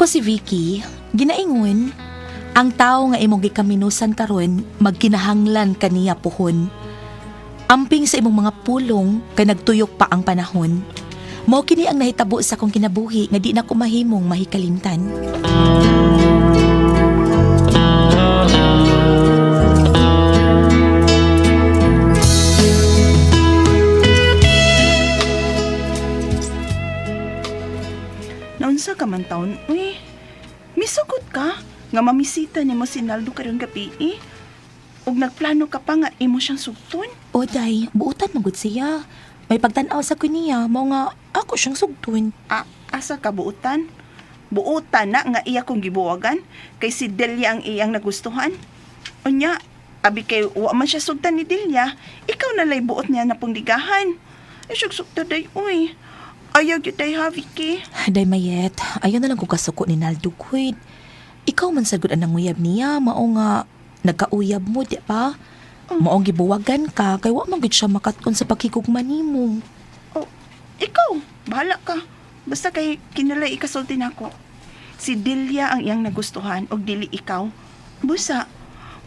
Ako si Vicky, ginaingon, ang tao nga imong gikaminusan karon magkinahanglan kaniya puhon. Amping sa imong mga pulong kay nagtuyok pa ang panahon. Mao kini ang nahitabo sa akong kinabuhi nga di na ko mahimong mahikalimtan. Naunsa ka man taon, uy. Misugot ka nga mamisita nimo si Naldo karon gabi eh. Ug nagplano ka pa nga imo siyang sugton. O day, buutan man gud siya. May pagtan-aw sa ko niya, mao nga ako siyang sugton. Ah, asa ka buutan? Buutan na nga iya kong gibuwagan kay si Delia ang iyang nagustuhan. Unya, abi kay wa man siya sugtan ni Delia, ikaw na lay buot niya na pungdigahan. Isyog sugta day, uy. Ayaw gyud day ha, Vicky. Day Mayet, ayaw na lang ko kasuko ni Naldo Quid. Ikaw man sagud ang nanguyab niya, mao nga nagkauyab mo, di ba? Maong gibuwagan ka, kay wa man gud siya makatkon sa pakigugma nimo. Oh, ikaw, bahala ka. Basta kay kinalay ikasulti nako. Si Delia ang iyang nagustuhan og dili ikaw. Busa,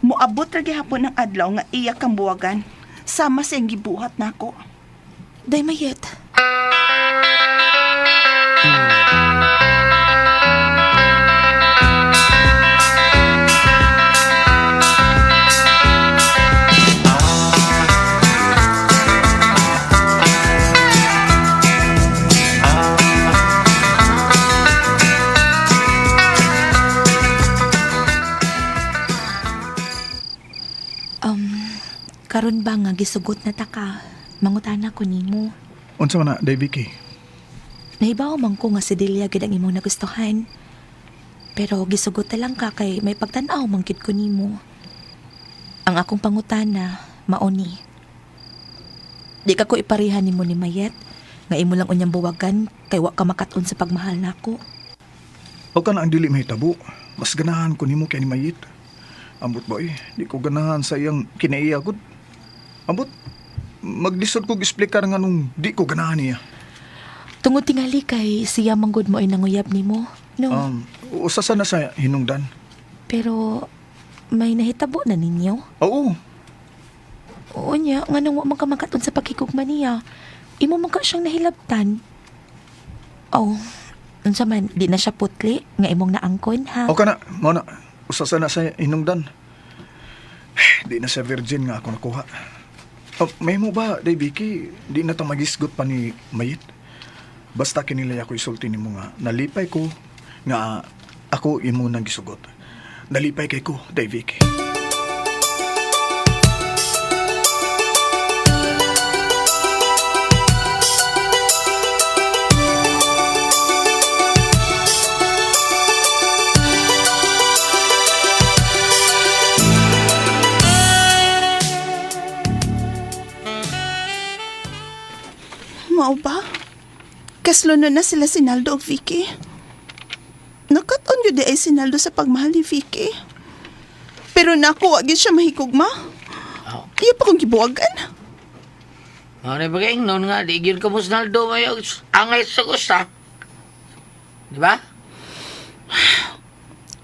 moabot ra gihapon ang adlaw nga iya kang buwagan. Sama sa iyang gibuhat nako. Day Mayet. Um, karon ba nga gisugot na ta ka? Mangutana ko nimo. Unsa man na, Day Vicky? Nahibaw man ko nga si Delia gid ang imong nagustuhan. Pero gisugot na lang ka kay may pagtan-aw man gid ko nimo. Ang akong pangutana mao ni. Di ka ko iparihan nimo ni Mayet nga imo lang unyang buwagan kay wa ka makat-on sa pagmahal nako. O ka na ang dili mahitabo. Mas ganahan ko nimo kay ni Mayit. Ambot ba eh, di ko ganahan sa iyang kinaiya gud. Ambot, maglisod kog explicar nga nung di ko ganahan niya. Tungod tingali kay siya manggod mo ay nanguyab nimo. No. Usa sa na sa hinungdan. Pero may nahitabo na ninyo. Oo, Oo niya, nga nang wa man ka makat-on sa pakigugma niya. Imo man ka siyang nahilabtan. Oh, unsa man, di na siya putli nga imong naangkon ha. o ka na, mao na. Usa sa na sa hinungdan. Di na siya virgin nga ako nakuha. Oh, may mo ba, Day Vicky, di na ta magisgot pa ni Mayit? Basta kinilay ako isulti nimo nga nalipay ko nga ako imo nang gisugot. Nalipay kay ko, Day Vicky. Mao ba? Kaslo na na sila si Naldo og Vicky. Nakat-on yun di ay si Naldo sa pagmahal ni Vicky. Pero naku, wa gyud siya mahigugma. Oh. Iya pa kong gibuwagan. Ano ba kayo noon nga, di gyud ka mo sa Naldo may angay sa gusta. Di ba?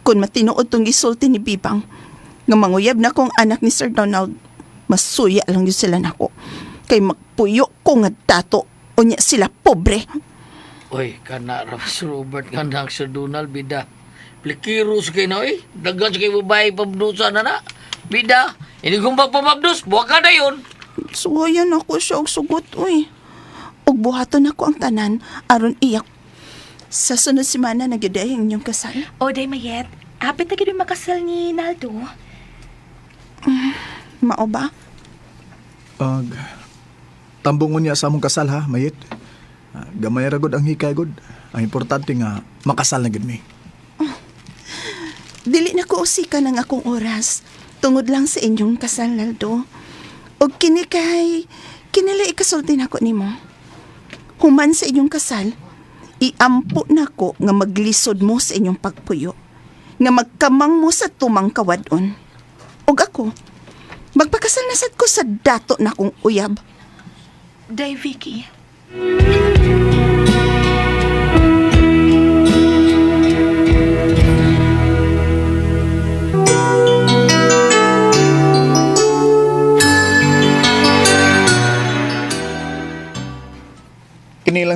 Kung matinuod tong gisulti ni Bibang, nga manguyab na kong anak ni Sir Donald, masuya lang yun sila nako. Kay magpuyo ko nga dato, unya sila pobre. Uy, kana ra si Robert nga nang Sir Donald, bida. Plikiro sa kayo na, eh. Daghan sa kayo babae pabdusa na na. Bida, hindi kong pagpapabdus, buwag ka na yun. Suwayan ako siya og sugot, uy. Ug buhaton ako ang tanan, aron iyak. Sa sunod semana na gyud ay ang inyong kasal. O day Mayet, hapit na gid mi makasal ni Naldo. Mao ba? Ag tambungon niya sa among kasal ha, Mayit. Ah, gamay ra gud ang hikay gud. Ang importante nga makasal na gud mi. Dili na ko usikan ang akong oras. Tungod lang sa inyong kasal, Naldo. Og kini kay, kinila ikasulti nako nimo. Human sa inyong kasal, iampo nako nga maglisod mo sa inyong pagpuyo. Nga magkamang mo sa tumang kawadon. Og ako, magpakasal na sad ko sa dato na kong uyab. Day Vicky.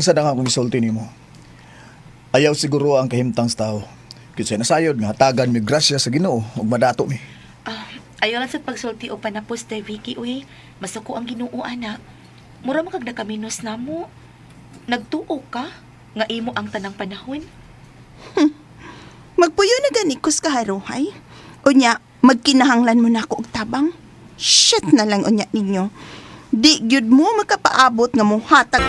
lang sa dang akong isulti nimo. Ayaw siguro ang kahimtang sa tao. Kasi nasayod nga hatagan mi grasya sa Ginoo ug madato mi. Ah, ayaw lang sa pagsulti o panapos day Vicky uy. Masuko ang Ginoo ana. Mura man kag nakaminos na mo. Nagtuo ka nga imo ang tanang panahon. Magpuyo na gani ko sa kaharuhay. Unya, magkinahanglan mo na ako og tabang. Shit na lang unya ninyo. Di gyud mo makapaabot nga mohatag.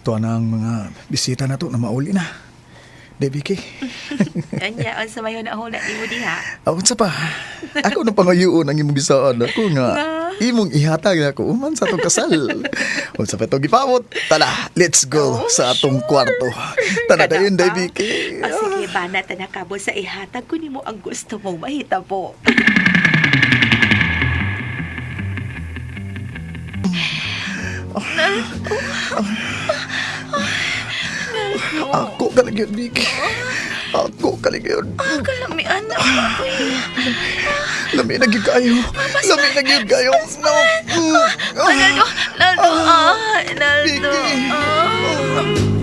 Tuwa na ang mga bisita na to na mauli na. Day Vicky. Anya, unsa mayo na huna nimo diha? Ako sa pa. Ako na pangayuon ang imong gisaan ako nga imong ihatag ako uman sa atong kasal. Unsa pa to gipamot? Tala, let's go sa atong kwarto. Tala dayon Day Vicky. Ah, sige, bana ta nakabot sa ihatag ko nimo ang gusto mong mahitabo. Ako kaligyan, Vicky. Ako kaligyan. Ah, kalami anak. Uy. Lami na gyud kayo. Lami na gyud kayo. No. Ah, Naldo, Naldo, ah, Naldo. Vicky. Ah.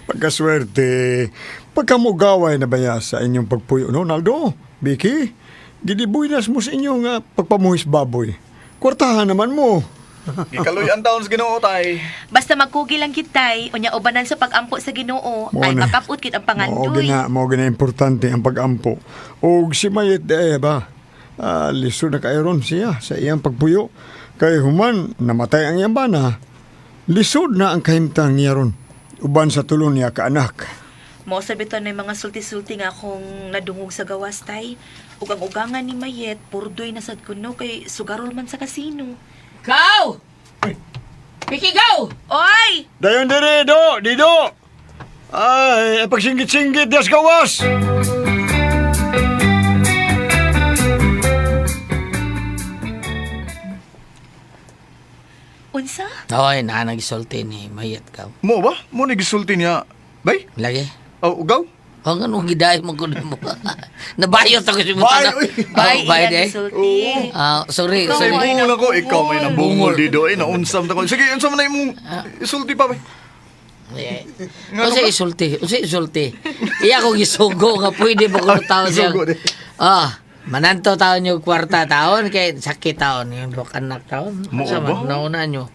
Pagkaswerte, pagkamugaway na baya sa inyong pagpuyo, no, Naldo? Vicky, gidibuinas mo sa inyong pagpamuhis baboy. Kwartahan naman mo. Gikaloy ang taon sa Ginoo tay. Basta magkugi lang kitay, unya ubanan sa pagampo sa Ginoo, Mo ay na. makaput kit ang Mao pangandoy. gina, mao gina importante ang pagampo. Og si Mayet eh ba, liso na kayron siya sa iyang pagpuyo. Kay human, namatay ang iyang bana. Lisod na ang kahimtang niya ron. Uban sa tulon niya kaanak. Mao sa bitaw na yung mga sulti-sulti nga akong nadungog sa gawas tay. Ug ang ugangan ni Mayet, purdoy na sad kuno kay sugarol man sa kasino. Gaw! Vicky, gaw! Oy! Dayon dire, do, dido. Ay, pagsingit-singit, das gawas. Unsa? Hoy, na nagisulti ni Mayet gaw. Mo ba? Mo ni gisulti niya. Bay? Lagi. Oh, ugaw? O nga nung gidahin mo ko mo. Nabayot ako si Bay, Mutana. uy. Bay, Oh, bay, iya day. gisulti. Ah, sorry, Ikaw, sorry. ay, Bungol ako. Ikaw may nabungol Bungol. dito. Eh, naunsam ta ko. Sige, unsa man na imong isulti pa bay? Eh, Nga Unsa ka? isulti? Unsa isulti? Iya ko gisugo nga pwede ba ko tao siya. Gisugo di. Ah, mananto taon yung kwarta taon kay sakit taon yung duha ka anak taon. Mo Unsa ba? man nauna nyo?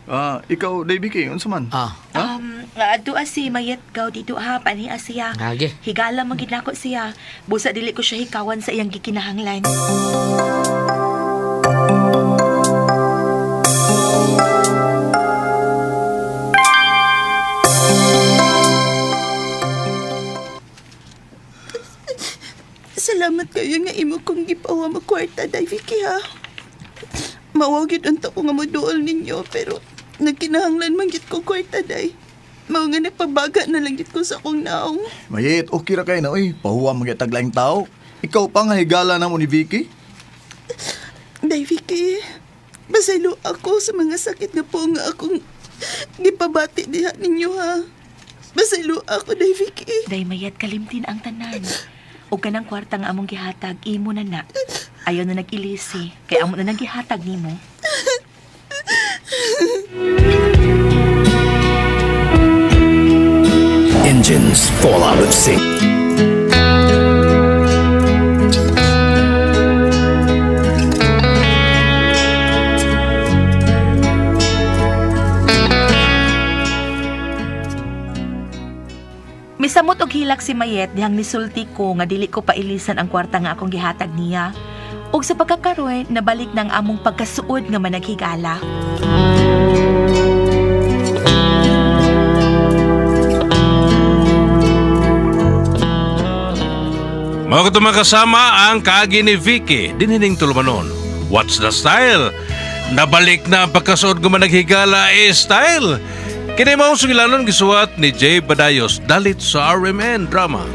Ah, ikaw Day Vicky, unsa man? Ah, Ha? Adua si Mayet gaw dito ha, panhi siya. Lagi. Higala man gid nako siya. Busa dili ko siya hikawan sa iyang gikinahanglan. Salamat kayo nga imo kong gipawa mo kwarta, Day Vicky ha. Mawa gyud unta ko nga moduol ninyo pero nagkinahanglan man gyud ko kwarta, Day. Mao nga nagpabaga na lang gyud ko sa akong naong. Mayet, okay ra kay na oy. Pahuwa mo gyud taglaing tao. Ikaw pa nga higala na mo ni Vicky. Day Vicky, pasaylo ako sa mga sakit na po nga akong gipabati diha ninyo ha. Pasaylo ako, Day Vicky. Day Mayet kalimtin ang tanan. Ug kanang kwarta nga among gihatag imo na na. Ayaw na nag-ilisi kay amo na nang gihatag nimo. Engines fall out of sync. Misamot og hilak si Mayet dihang nisulti ko nga dili ko pailisan ang kwarta nga akong gihatag niya. Ug sa pagkakaroon, nabalik ng among pagkasuod nga managhigala. Mao kato, mga kasama, ang kaagi ni Vicky dinhining tulumanon. What's the style? Nabalik na ang pagkasuod nga managhigala eh, style. Kini mao sugilanon gisuwat ni Jay Badayos dalit sa RMN Drama.